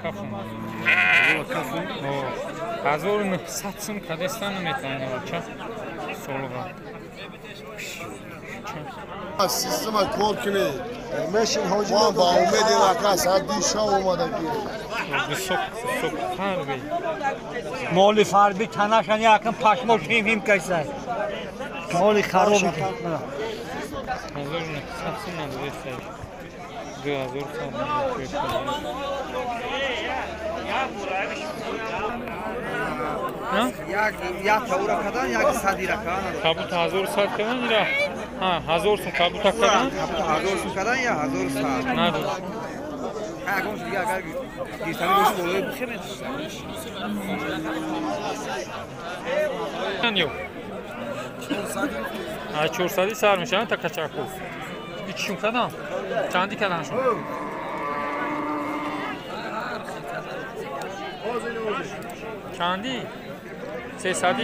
кафун. Кафун? 1900 сум кадестан наметавонад бача. Солға. Система кор кунед. Мо ба умеди ака сади шав омада ки. Висок висок фарби. Моли фарби танашан якын пашмо хим кайсай. Моли хароб. 1900 сум надодестай. 2100 як тавра кадан, як садира кадан. Кабута 1100 кадан ира? Ҳа, 1000 сум кабута кадан? Кабута 1000 сум кадан я 1100. Надод. Ҳа, агар дига агар гиртани бошу болои бихемед. Ё. А 400 сар мешавад та качаку. Ичшум кадан? Чанди кадан шум? Чанди? 300?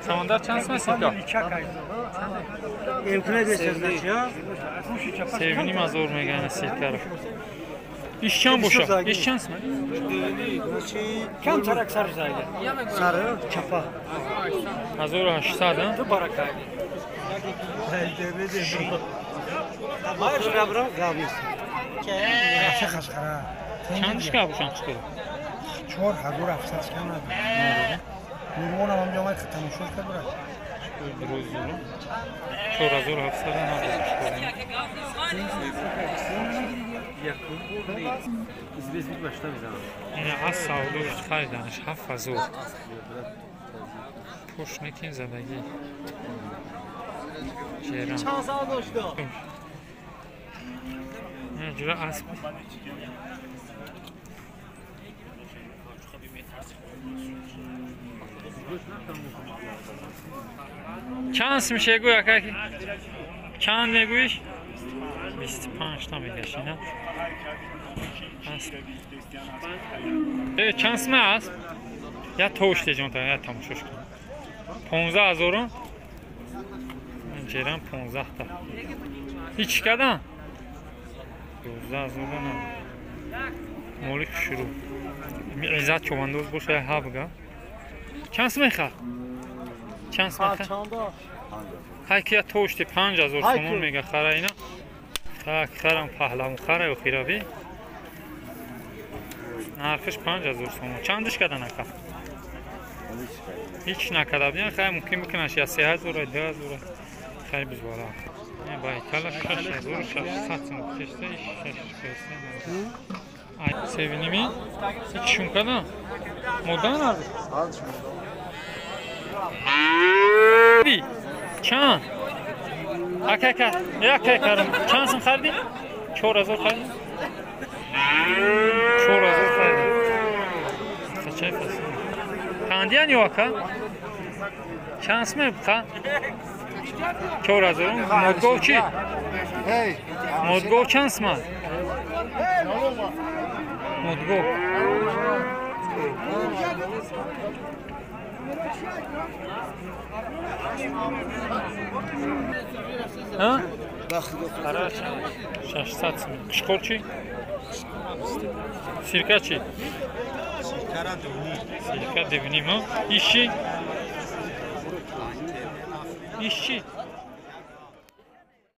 Самандар чанд сум сирка? Севним азор мегӯянд сиркаро. Иш чанд боша? Иш чанд сум? Кам тарак сар зайда. Сары чапа. 1800, а? Ду барака. Чанд шка бошан хушкора? 4700 шка надо. Нурмонам ҳам ҷомай тамошо кард брат. Рӯзуро 4700 надо. Ина аз савдош хариданаш 7000. Пуш некин задагӣ. Ҷерам. Чанд савдо дошта? Ҷура асп. Чанд сум шегӯй акаки? Чанд мегӯиш? 25 та мегаши, на? Асп. Чанд сум асп? Я товш деҷонта, я тамошош кун. 15 ҳазорум? Ҷерам 15 та. Ҳеч кадан? 12 ҳазору на. Моли хушрӯ. Иззат човандоз боша, ҳабга. Чанд сум мехар? Чанд сум мехар? Ҳай ки я товшти 5000 сомон мега хара ина. Так, харам паҳлавон хара охирави. Нархиш 5000 сомон. Чандиш кадан ака? Ҳеч накарда будем, хай мумкин бикунаш я 3000, 2000. Хай бизбора. Байтала 6600 сом кушта, 6 Ай, севиними? Ичшум кадан? Модан арз? Чанд? Ака, ака, як карам. Чанд сум хариди? 4000 хариди? 4000 хариди. Қачай фасл. Қандиян ё ака? Чанд сум қа? 4000. Модгов чӣ? Модгов чанд сум? Модгов. Ҳа? 600 сум. Қишқор чӣ? Сирка чӣ? Сирка девним, ҳа? Иш чӣ? Иш чӣ?